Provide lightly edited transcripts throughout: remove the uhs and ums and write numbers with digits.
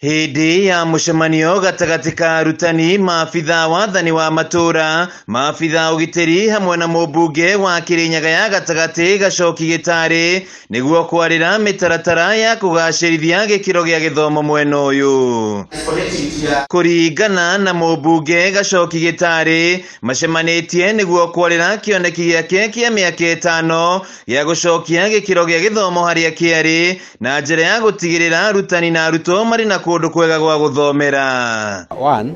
Hĩndĩ ya mũcemanio gatagatĩ ka arutani, maabithaa wathani wa matũra, maabithaa ũgitĩri hamwe na mũmbunge wa Kĩrĩnyaga ya gatagatĩ Gacoki Gĩtarĩ nĩguo kwarĩra mĩtaratara ya kũgacĩrithia gĩkĩro gĩa gĩthomo mwena ũyũ. Kũringana na mũmbunge Gacoki Gĩtarĩ, macemanĩtie nĩguo kwarĩra kĩoneki gĩake kĩa mĩaka ĩtano gĩa gũcokia gĩkĩro gĩa gĩthomo harĩa kĩarĩ na njĩra ya gũtigĩrĩra arutani na arutwo marĩ na kũndũ kwega gwa gũthomera. One,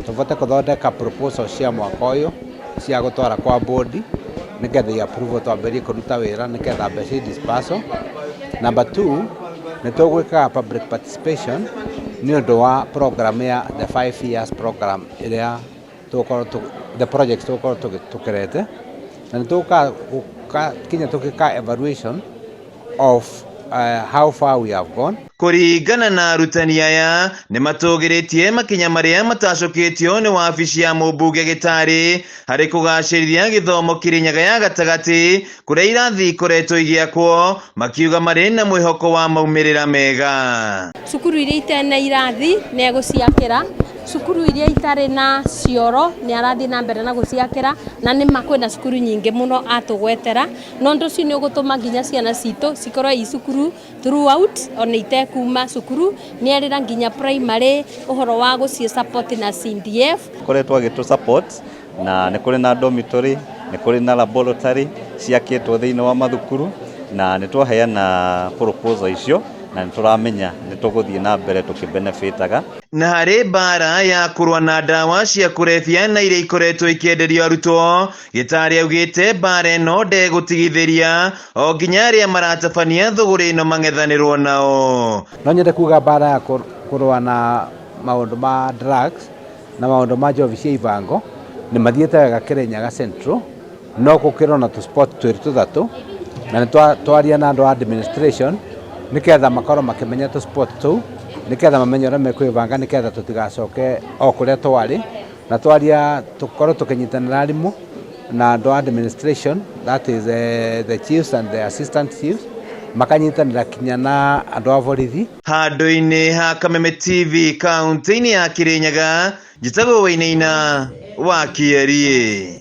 tũbote kũthondeka proposal cia mwaka ũyũ cia gũtwara kwa board nĩgetha i approve twambĩrĩrie kũruta wĩra nĩgetha mbeca i dispersal. Number two, nĩ tũgwĩkaga public participation nĩ ũndũ wa program ya the 5 years program ĩrĩa tũgũkorwo the projects tũgũkorwo tũkĩrete, na nĩ tũgũka kinya tũgĩka evaluation of how far we have gone. Kũringana na arutani aya, nĩ matũgĩrĩtie makinya marĩa matacũkĩtio nĩ wabici ya mũmbunge Gĩtarĩ harĩ kũgacĩrithia gĩthomo Kĩrĩnyaga ya gatagatĩ kũrĩa irathi ikoretwo igĩakwo, makiuga marĩ na mwĩhoko wa maumĩrĩra mega. Cukuru iria itarĩ na irathi nĩ egũciakĩra, cukuru iria itarĩ na cioro nĩ arathiĩ na mbere na gũciakĩra, na nĩ ma kwĩna cukuru nyingĩ mũno atũgwetera, na ũndũ ũcio nĩ ũgũtũma nginya ciana citũ cikorwo i cukuru throughout ona itekuma cukuru. Nĩ erĩra nginya primary ũhoro wa gũciĩ support na CDF. Koretwo agĩtũ support na nĩ kũrĩ na dormitory, nĩ kũrĩ na laboratory ciakĩtwo thĩinĩ wa mathukuru, na nĩ twaheana proposal icio na nĩ tũramenya nĩ tũgũthiĩ na mbere tũkĩbenefitaga. Na harĩ mbara ya kũrũa na ndawa cia kũrebia na iria ikoretwo ikĩenderio arutwo, Gĩtarĩ augĩte mbara ĩno ndegũtigithĩria o nginya arĩa maratabania thũgũrĩ ĩno mang'ethanĩrwo nao. No nyende kuga mbara ya kũrũa na maũndũ ma drugs na maũndũ ma njohi cia ibango nĩ mathiĩte wega Kĩrĩnyaga Central, no gũkĩrwo na tũ spot twĩrĩ tũthatũ, na nĩ twaria na andũ a administration nĩgetha makorwo makĩmenya tũ spot tũu, nĩgetha mamenye ũrĩa mekwĩbanga nĩgetha tũtigacoke o kũrĩa twarĩ. Na twaria tũkorwo tũkĩnyitanĩra arimũ na andũ a administration, that is the chiefs and the assistant chiefs, makanyitanĩra kinya na andũ a borithi. Handũ-inĩ ha Kameme TV kaunti-inĩ ya Kĩrĩnyaga, njĩtagwo Wainaina wa Kĩeriĩ.